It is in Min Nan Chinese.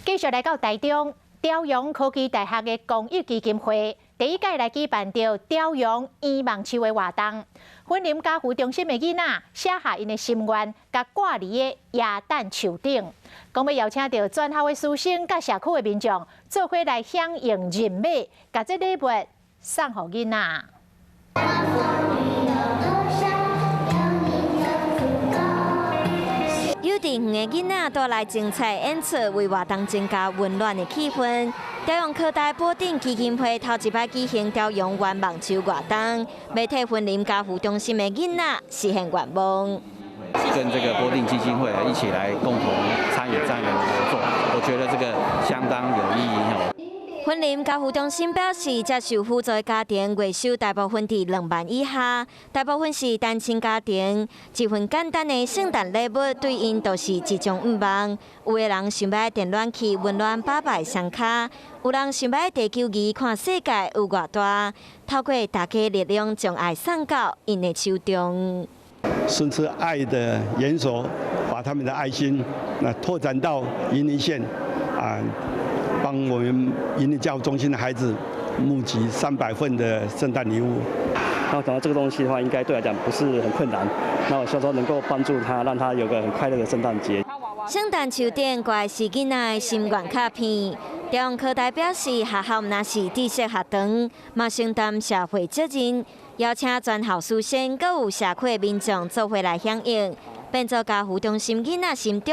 繼續來到台中，朝陽科技大學的公益基金會第一屆來舉辦著朝陽圓夢樹的活動，雲林家扶中心的囡仔寫下𪜶的心願，共掛佇个耶誕樹頂，講欲邀請著全校的師生佮社區的民眾做伙來響應認買，共這禮物送予囡仔。幼稚園的囡仔帶來精彩演出，為活動增加溫暖的氣氛。朝陽科大寶鼎基金會頭一擺舉行朝陽圓夢樹活動，欲替雲林家扶中心的囡仔實現願望。跟這個寶鼎基金會一起來共同參與這樣的合作，我覺得這個相當有意義哦。雲林家扶中心表示，接受輔助的家庭月收大部分佇2萬以下，大部分是單親家庭。一份簡單的聖誕禮物，對𪜶都是一種願望。有的人想欲電暖器溫暖爸爸的雙跤，有人想欲地球儀看世界有偌大。透過大家力量，將愛送到𪜶的手中。伸出愛的援手，把他們的愛心那拓展到雲林縣啊。幫我們雲林家扶中心的孩子募集300份的聖誕禮物。那我講到這個東西的話，應該對來講不是很困難。那我希望說能夠幫助他，讓他有個很快樂的聖誕節。聖誕樹頂掛的是囡仔的心願卡片。朝陽科大表示，學校毋但是知識學堂，嘛承擔社會責任，邀請全校師生，閣有社區的民眾做伙來響應，變做家扶中心囡仔心中